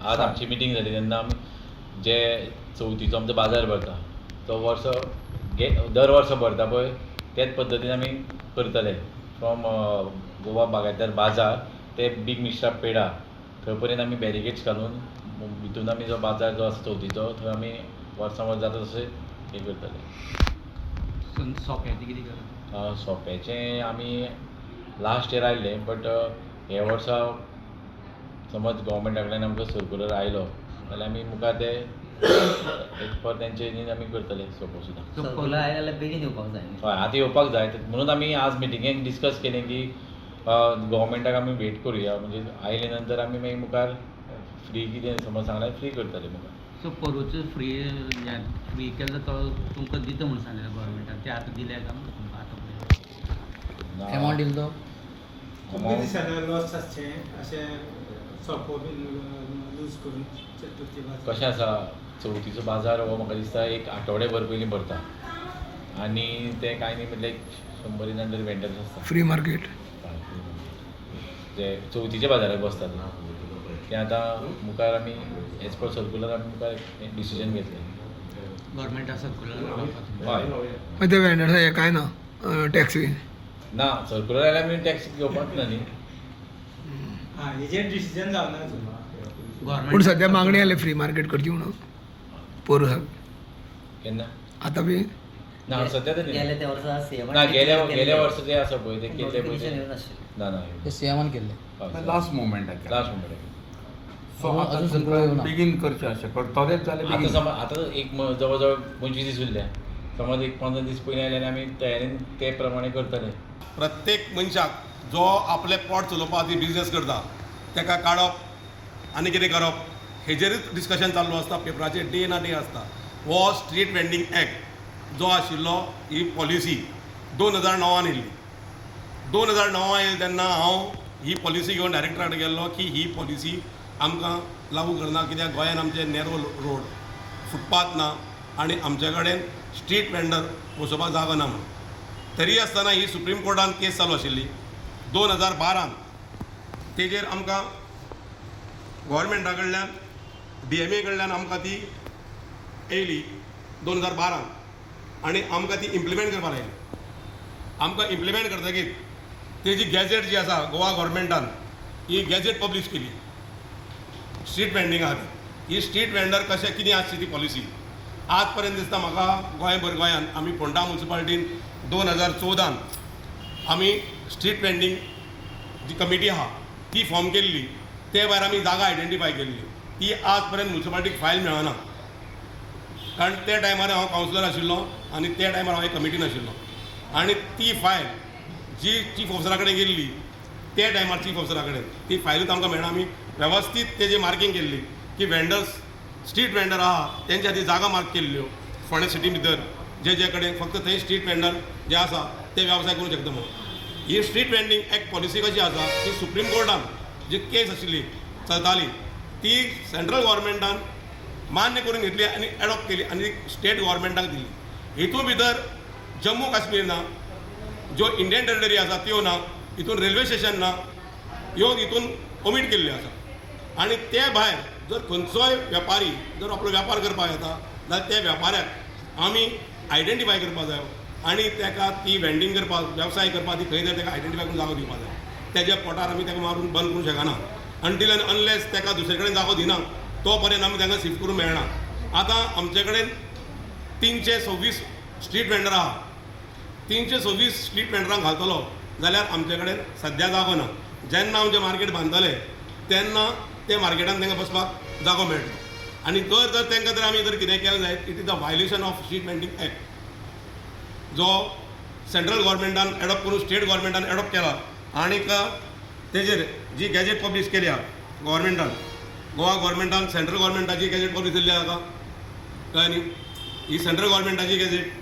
आज आमची मिटींग जाली तेन्ना आमी जे चवथीचो आमचो बाजार भरता तो वर्स दर वर्सा भरता पळय, तेच पद्दतीन आमी करतले. फ्रॉम गोवा बागायतदार बाजार ते बीग मिश्रा पेडा थंय पर्यंत आमी बॅरिकेड्स घालून भितून आमी जो बाजार जो आसा चवथीचो, थंय आमी वर्सां वर्स जाता तशें हें करतले. सोंप्याचें कितें केलां? सोंप्याचें आमी लास्ट इयर आयिल्लें, बट हे वर्सा समज गोवोरमेंटा कडल्यान आमकां सर्कुलर आयलो जाल्यार आमी मुखार ते एज पर तेंचे हेजेन आमी करतले सोपो सुद्दां. सर्कुलर आयलें जाल्यार बेगीन येवपाक जाय न्ही. हय, आतां येवपाक जाय. म्हणून आमी आज मिटिंगेक डिस्कस केलें की गोवोरमेंटाक आमी वेट करुया, म्हणजे आयले नंतर आमी मागीर मुखार फ्री कितें समज सांगल्यार फ्री करतले मुखार. सो पोरूंचो फ्री फ्री केल्लो तो तुमकां दिता म्हूण सांगलें गोवोरमेंटान, ते आतां दिले काय म्हणटा तुमकां आतां पळय? ना. एमावंट दिलो तो? खूब दिसांनी लॉस आसचें अशें सोपो बीन लूज करून चतुर्थी बाजार. कशें आसा, चवथीचो बाजार हो म्हाका दिसता एक आठवडे भर पयलीं भरता आनी ते कांय न्ही म्हटल्यार एक 100 जाण तरी वेंडर्स आसता. Free market. जे चवथीच्या बाजाराक बसतात ते आतां मुखार आमी एज पर सर्कुलर आमी मुखार डिसिजन घेतले. गोवोरमेंटा सर्कुलर. हय. मागीर ते वेंडर्सा हें कांय ना टॅक्स बीन? ना, सर्कुलर आयल्यार आमी टॅक्स घेवपाक ना न्ही. आं, हेजेर डिसिजन जावना अजून. पूण सद्या मागणी आसली फ्री मार्केट करची म्हणून पोरूं सारकें. केन्ना? आतां बी. ना, सद्या तरी गेले त्या वर्सा सीएम. ना, गेल्या गेल्या वर्सा जे आसा पळय ते केल्ले पळय नोटिफिकेशन ते येवन आशिल्लें. ना ना. ते सीएमान केल्ले. लास्ट मुवमेंटाचेर. Last moment. सो अजून आतां सर्कुलर येवना. बेगीन करचें, अशें करतलेच जाल्यार आतां बेगीन. समज आतां एक जवळ जवळ 25 दीस उरल्या, समज एक 15 दीस पयलीं आयले आनी आमी तयारेन ते प्रमाणे करतले. प्रत्येक मनशाक जो आपलें पोट चलोवपा खातीर बिजनेस करता ताका काडप आनी कितें करप हेजेरूच डिस्कशन चालू आसता, पेपराचेर डे ना डे आसता. हो स्ट्रीट वेंडींग एक्ट जो आशिल्लो, ही पॉलिसी 2009न येयल्ली. 2009 येयली तेन्ना हांव ही पॉलिसी घेवन डायरेक्टरा कडेन गेल्लो की ही पॉलिसी आमकां लागू करना, कित्याक गोंयान आमचे नॅरो रोड, फुटपाथ ना आनी आमचे कडेन स्ट्रीट वेंडर बसोवपाक जागो ना म्हणून. तरी आसतना ही सुप्रीम कोर्टान केस चालू आशिल्ली 2012न. तेजेर आमकां गोवोरमेंटा कडल्यान, डीएमए कडल्यान आमकां ती येयली 2012न आनी आमकां ती इम्प्लिमेंट करपाक लायली. आमकां इम्प्लिमेंट करतकीर तेजी गॅझेट जी आसा, गोवा गोवोरमेंटान ही गॅझेट पब्लीश केली स्ट्रीट वेंडिंगा खातीर. ही स्ट्रीट वेंडर कशें कितें आसची ती पॉलिसी आज पर्यंत दिसता म्हाका गोंयभर गोंयान आमी फोंडा मुन्सिपालिटीन 2014न आमी स्ट्रीट वेंडींग जी कमिटी आहा ती फॉर्म केल्ली. ते भायर आमी जागा आयडेंटिफाय केल्ली, ती आज पर्यंत मुन्सिपालिटीक फायल मेळना, कारण ते टायमार हांव कावन्सिलर आशिल्लो आनी ते टायमार हांव कमिटीन आशिल्लो. आनी ती फायल जी चीफ ऑफिसरा कडेन गेल्ली, ते टायमार चीफ ऑफिसरा कडेन ती फायलूच आमकां मेळना. आमी वेवस्थीत तेजी मार्कींग केल्ली की वेंडर्स, स्ट्रीट वेंडर आहा तेंच्या खातीर जागा मार्क केल्ल्यो फोंडें सिटी भितर, जे जे कडेन फक्त थंय स्ट्रीट वेंडर जे आसा ते वेवसाय करूंक शकता म्हणून. ही स्ट्रीट वेंडींग एक्ट पॉलिसी कशी आसा, ती सुप्रीम कोर्टान जी केस आशिल्ली चलताली ती सेंट्रल गव्हर्मेंटान मान्य करून घेतली आनी एडॉप्ट केली आनी स्टेट गव्हर्मेंटाक दिली. हितून भितर जम्मू काश्मीर ना, ज्यो इंडियन टेरिटरी आसा त्यो ना, हितून रेल्वे स्टेशन ना, ह्यो हितून ओमीट केल्ल्यो आसा. आनी ते भायर जर खंयचोय वेपारी जर आपलो वेपार करपाक येता जाल्यार त्या वेपाऱ्याक आमी आयडेंटिफाय करपाक जायो आनी ताका ती वेंडींग करपाक, वेवसाय करपाक ती खंय तरी ताका आयडेंटिफाय करून जागो दिवपाक जाय. तेज्या पोटार आमी ताका मारून बंद करूंक शकना. अंटील आनी अनलेस ताका दुसरे कडेन जागो दिना तो पर्यंत आमी तांकां शिफ्ट करूंक मेळना. आतां आमचे कडेन 326 स्ट्रीट वेंडर आहा. 326 स्ट्रीट वेंडरांक घालतलो जाल्यार आमचे कडेन सद्या जागो ना. जेन्ना आमचें मार्केट बांदतले तेन्ना ते मार्केटान तांकां बसपाक जागो मेळटलो. आनी जर जर तांकां जर आमी जर कितें केलें जायत, it is a violation of street vending act जो सेंट्रल गव्हर्मेंटान एडॉप्ट करून स्टेट गव्हर्मेंटान एडॉप्ट केला. आनीक तेजेर जी गॅजेट पब्लीश केल्या गव्हर्मेंटान, गोवा गव्हर्मेंटान सेंट्रल गव्हर्मेंटाची गॅजेट पब्लीश केल्ली आसा, कळ्ळें न्ही? ही सेंट्रल गव्हर्मेंटाची गॅजेट.